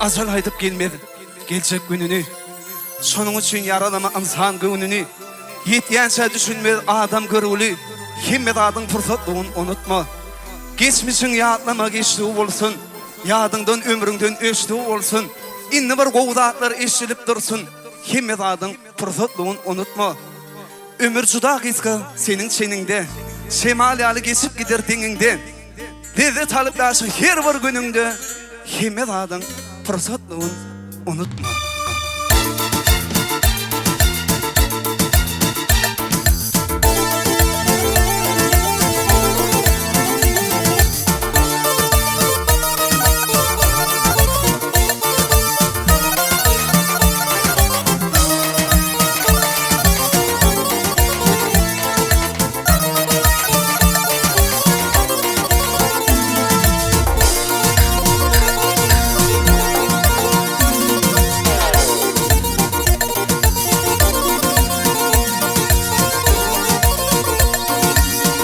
Ajal aýdyp gelmez geljek gününi. Şonuň üçin ýaralama ynsan göwnüni. Ýetýänçä düşünmez adam görgüli. Hemme zadyň pursatlygyny unutma. Geçmişiň ýatlama geçdigi bolsun. Ýadyňdan ömrüňden öçdügi bolsun. Indi bir gowy zatlar eşidilip dursun. Hemme zadyň pursatlygyny unutma. Ömür juda gysga seniň çeniňde. Şemal ýaly geçip gider deňiňden. Lezzet alyp ýaşa her bir günüňde Hemme zadyň pursatlygyny unutma.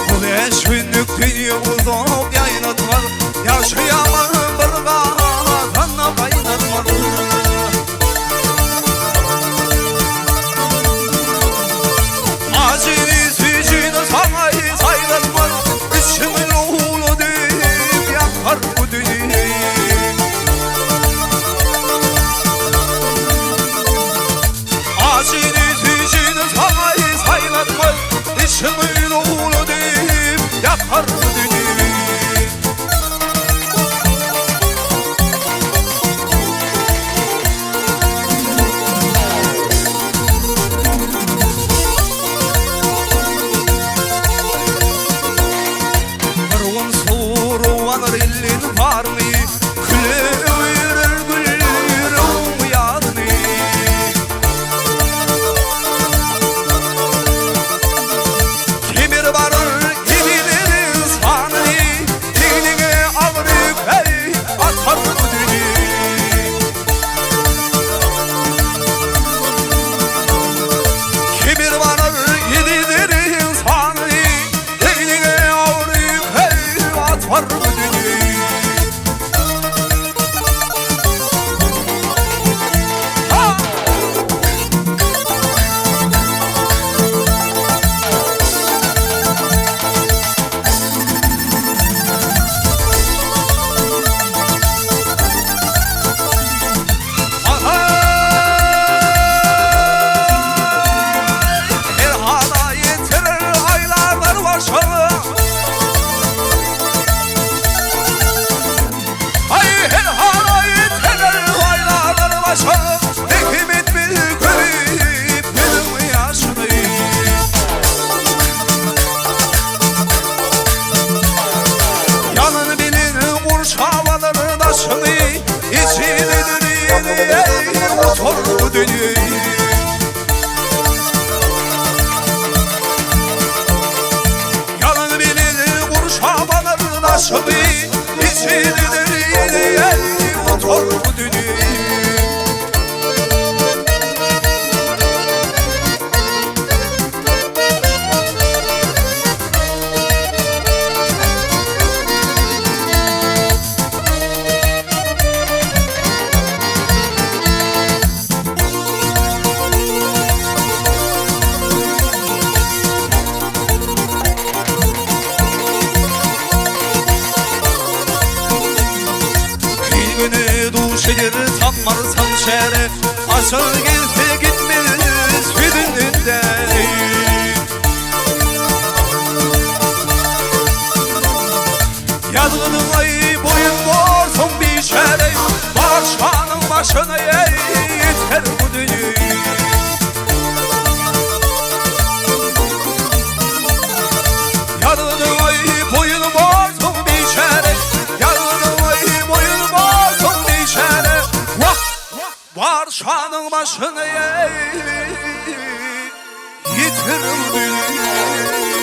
Bu beş günlük dünya uzak ýaýnatmaz, Ýagşy-ýaman bir gazanda gaýnatmaz. Ajyny süýjüni saňa saýlatmaz, Içiňi lowladyp ýakar bu dünýe. Ajyny süýjüni saňa saýlatmaz, Içiňi lowladyp ýakar bu dünýe. Bir gün sorup elin baryny, Küle öwürer gül ýüregiň ýaryny. Kemir barar edileriň sanyny, Egniňe agyr ýük äý, atar bu düni. Kibir barar ýedileriň sany, Egniňe agyr ýük äý, atar bu düni. Ha! Herhala ýetirer aýlarlar başa. Aý, herhala ýetirer aýlarlar başa. Rehim et bir görüp gözüň ýaşyny. Ýalyn bilin gurşap alar daşyny, Içini dünýeni eý gutar bu dünýe. Ýalyn bilin gurşap alar daşyny, Içini dünýeni eý gutar bu dünýe. Bir güne duş eder tapmarsan çäre, Açar gelse gitmez hüzünden. Ýazgydyň aý boýun borsuň biçäre, Barşanyň başyna ýeter bu dünýe. Ýazgydyň aý boýun borsuň biçäre, Ýazgydyň aý boýun borsuň biçäre, Wah, barşanyň başyna ýeter bu dünýe.